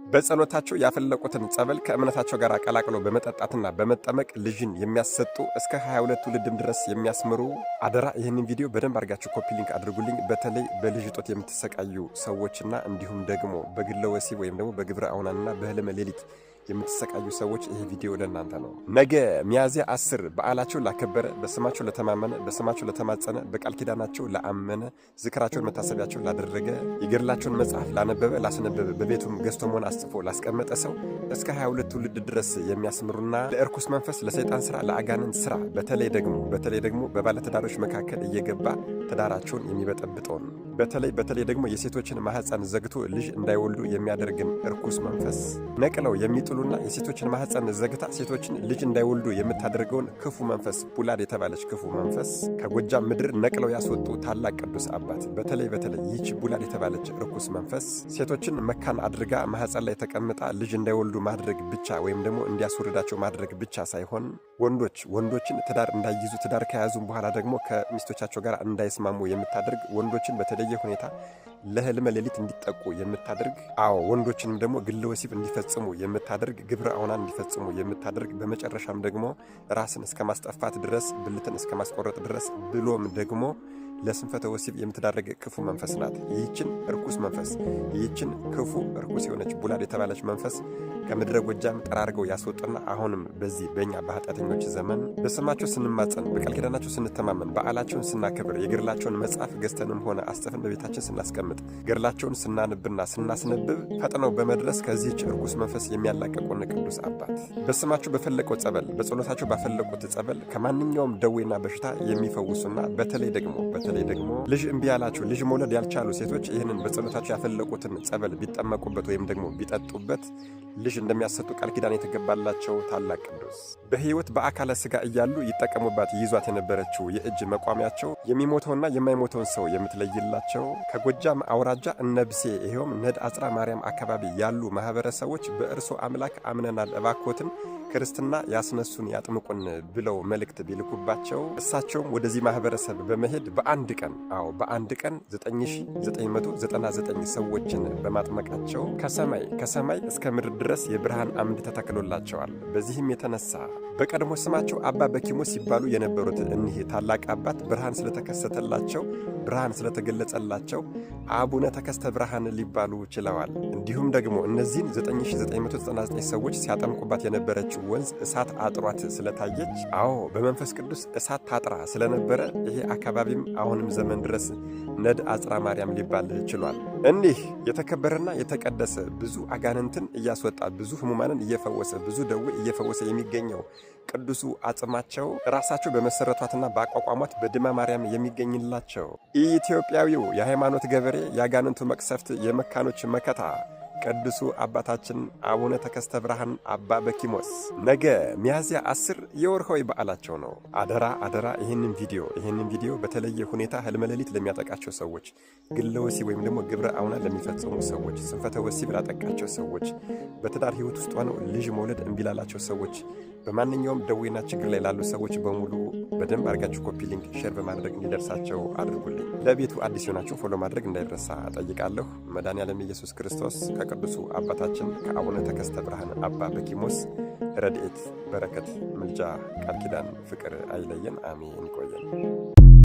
በጸሎታቸው ያፈለቁትን ጸበል ከእምነታቸው ጋር ቀላቅሎ በመጠጣትና በመጠመቅ ልጅን የሚያሰጡ፣ እስከ 22 ትውልድም ድረስ የሚያስምሩ። አደራ ይህንን ቪዲዮ በደንብ አድርጋችሁ copy link አድርጉልኝ። በተለይ በልጅ እጦት የምትሰቃዩ ሰዎችና እንዲሁም ደግሞ በግለ ወሲብ ወይም ደግሞ በግብረ አውናንና በህልመ ሌሊት የምትሰቃዩ ሰዎች ይሄ ቪዲዮ ለእናንተ ነው። ነገ ሚያዝያ 10 በዓላቸው ላከበረ፣ በስማቸው ለተማመነ፣ በስማቸው ለተማጸነ፣ በቃል ኪዳናቸው ለአመነ፣ ዝክራቸውን መታሰቢያቸው ላደረገ፣ የገድላቸውን መጽሐፍ ላነበበ፣ ላስነበበ፣ በቤቱም ገዝቶ መሆን አስጽፎ ላስቀመጠ ሰው እስከ 22 ትውልድ ድረስ የሚያስምሩና ለእርኩስ መንፈስ፣ ለሰይጣን ስራ፣ ለአጋንንት ስራ፣ በተለይ ደግሞ በባለትዳሮች መካከል እየገባ ትዳራቸውን የሚበጠብጠውን፣ በተለይ በተለይ ደግሞ የሴቶችን ማህፀን ዘግቶ ልጅ እንዳይወልዱ የሚያደርግን እርኩስ መንፈስ ነቅለው የሚጥሉና የሴቶችን ማህፀን ዘግታ ሴቶችን ልጅ እንዳይወልዱ የምታደርገውን ክፉ መንፈስ፣ ቡላድ የተባለች ክፉ መንፈስ ከጎጃም ምድር ነቅለው ያስወጡ ታላቅ ቅዱስ አባት። በተለይ በተለይ ይህች ቡላድ የተባለች እርኩስ መንፈስ ሴቶችን መካን አድርጋ ማህፀን ላይ ተቀምጣ ልጅ እንዳይወልዱ ማድረግ ብቻ ወይም ደግሞ እንዲያስወርዳቸው ማድረግ ብቻ ሳይሆን ወንዶችን ትዳር እንዳይይዙ፣ ትዳር ከያዙም በኋላ ደግሞ ከሚስቶቻቸው ጋር እንዳይስማሙ የምታደርግ፣ ወንዶችን በተለየ ሁኔታ ለህልመ ሌሊት እንዲጠቁ የምታደርግ፣ አዎ ወንዶችንም ደግሞ ግለ ወሲብ እንዲፈጽሙ የምታደርግ፣ ግብረ አውናን እንዲፈጽሙ የምታደርግ፣ በመጨረሻም ደግሞ ራስን እስከ ማስጠፋት ድረስ፣ ብልትን እስከ ማስቆረጥ ድረስ፣ ብሎም ደግሞ ለስንፈተ ወሲብ የምትዳረግ ክፉ መንፈስ ናት። ይህችን እርኩስ መንፈስ፣ ይህችን ክፉ እርኩስ የሆነች ቡላድ የተባለች መንፈስ ከምድረ ጎጃም ጠራርገው ያስወጡና አሁንም በዚህ በእኛ በኃጢአተኞች ዘመን በስማቸው ስንማጸን፣ በቃል ኪዳናቸው ስንተማመን፣ በዓላቸውን ስናከብር፣ የገድላቸውን መጽሐፍ ገዝተንም ሆነ አስጽፈን በቤታችን ስናስቀምጥ፣ ገድላቸውን ስናነብና ስናስነብብ ፈጥነው በመድረስ ከዚህች እርኩስ መንፈስ የሚያላቀቁን ቅዱስ አባት፣ በስማቸው በፈለቀው ጸበል፣ በጸሎታቸው ባፈለቁት ጸበል ከማንኛውም ደዌና በሽታ የሚፈውሱና በተለይ ደግሞ ልጅ እምቢ ያላቸው፣ ልጅ መውለድ ያልቻሉ ሴቶች ይህንን በጸሎታቸው ያፈለቁትን ጸበል ቢጠመቁበት ወይም ደግሞ ቢጠጡበት ልጅ እንደሚያሰጡ ቃል ኪዳን የተገባላቸው ታላቅ ቅዱስ፣ በሕይወት በአካለ ሥጋ እያሉ ይጠቀሙባት ይይዟት የነበረችው የእጅ መቋሚያቸው የሚሞተውና የማይሞተውን ሰው የምትለይላቸው፣ ከጎጃም አውራጃ እነብሴ ይኸውም ነድ አጽራ ማርያም አካባቢ ያሉ ማኅበረሰቦች በእርሶ አምላክ አምነናል፣ እባኮትን ክርስትና ያስነሱን፣ ያጥምቁን ብለው መልእክት ቢልኩባቸው እሳቸውም ወደዚህ ማኅበረሰብ በመሄድ በአንድ ቀን፣ አዎ በአንድ ቀን 9999 ሰዎችን በማጥመቃቸው ከሰማይ እስከ ምድር ድረስ የብርሃን አምድ ተተክሎላቸዋል። በዚህም የተነሳ በቀድሞ ስማቸው አባ በኪሞስ ሲባሉ የነበሩት እኒህ ታላቅ አባት ብርሃን ስለተከሰተላቸው፣ ብርሃን ስለተገለጸላቸው አቡነ ተከስተ ብርሃን ሊባሉ ችለዋል። እንዲሁም ደግሞ እነዚህን 9999 ሰዎች ሲያጠምቁባት የነበረችው ወንዝ እሳት አጥሯት ስለታየች፣ አዎ በመንፈስ ቅዱስ እሳት ታጥራ ስለነበረ ይሄ አካባቢም አሁንም ዘመን ድረስ ነድ አጽራ ማርያም ሊባል ችሏል። እኒህ የተከበረና የተቀደሰ፣ ብዙ አጋንንትን እያስወጣ፣ ብዙ ህሙማንን እየፈወሰ፣ ብዙ ደዌ እየፈወሰ የሚገኘው ቅዱሱ አጽማቸው ራሳቸው በመሰረቷትና በአቋቋሟት በድማ ማርያም የሚገኝላቸው፣ ኢትዮጵያዊው የሃይማኖት ገበሬ፣ የአጋንንቱ መቅሰፍት፣ የመካኖች መከታ፣ ቅዱሱ አባታችን አቡነ ተከስተ ብርሃን አባ በኪሞስ ነገ ሚያዝያ 10 የወርሃዊ በዓላቸው ነው። አደራ አደራ ይህንን ቪዲዮ በተለየ ሁኔታ ህልመ ሌሊት ለሚያጠቃቸው ሰዎች፣ ግለ ወሲብ ወይም ደግሞ ግብረ አውና ለሚፈጽሙ ሰዎች፣ ስንፈተ ወሲብ ላጠቃቸው ሰዎች፣ በትዳር ህይወት ውስጥ ሆነው ልጅ መውለድ እምቢ ላላቸው ሰዎች፣ በማንኛውም ደዌና ችግር ላይ ላሉ ሰዎች በሙሉ በደንብ አድርጋችሁ copy link፣ share በማድረግ እንዲደርሳቸው አድርጉልኝ። ለቤቱ አዲስ የሆናችሁ follow ማድረግ እንዳይረሳ ጠይቃለሁ። መድኃኔዓለም ኢየሱስ ክርስቶስ ከቅዱሱ አባታችን ከአቡነ ተከስተ ብርሃን አባ በኪሞስ ረድኤት፣ በረከት፣ ምልጃ፣ ቃል ኪዳን፣ ፍቅር አይለየን። አሜን። ይቆየን።